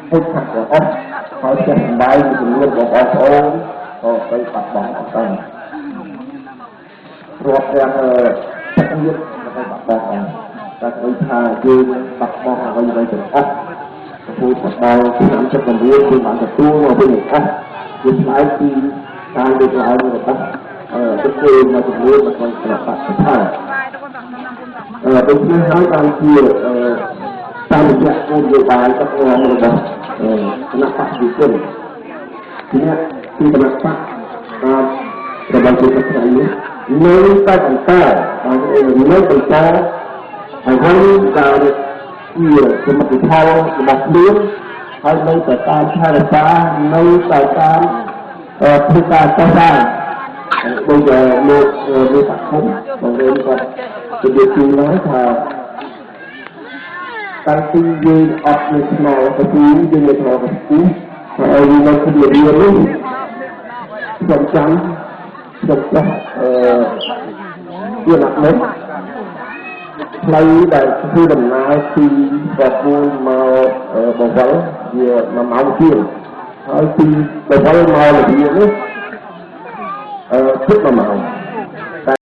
ហូចខាត់ទាំងអស់ ហើយផ្ទះសម្បែងមួយចំនួនបងប្អូនក៏ទៅបាត់បង់អស់ដែរ រាប់ទាំងទឹកញាតក៏ទៅបាត់បង់ដែរ។ តែឃើញថាយើងបាត់បង់អ្វីៗទាំងអស់ រហូតដល់ឆ្នាំ79 យើងបានទទួលមកវិញទាំងអស់ វាផ្លែកពីការលើកឡើងរបស់បុគ្គលមួយចំនួននៅក្នុងគណៈបក្សប្រឆាំង។ ដូច្នេះហើយបានជាតាមរយៈគោលនយោបាយដឹកនាំរបស់គណៈបក្សប្រជាជន គណៈពីគណៈបក្សរបស់ជាថ្ងៃនេះ នៅតែបន្ត នៅបន្តអ្វីដែលជាសមិទ្ធផលរបស់ខ្លួន ហើយនៅតែតាមថែរក្សា នៅតែតាមធ្វើការតស៊ូ ដោយលោកមានសង្គមបង្រៀនគាត់ជម្រាបជូនហើយថា តាំងពីយើងអត់មានថ្នល់ទៅ គឺយើងមានថ្នល់ទៅ គឺហើយនៅក្នុងរៀននេះ ខ្ញុំចាំខ្ញុំចោះអឺជាអ្នកមុខផ្លូវដែលធ្វើដំណើរពីបពូលមកបវលវា 1 ម៉ោងជាង ហើយពីបវលមកលវានេះជិត 1 ម៉ោង។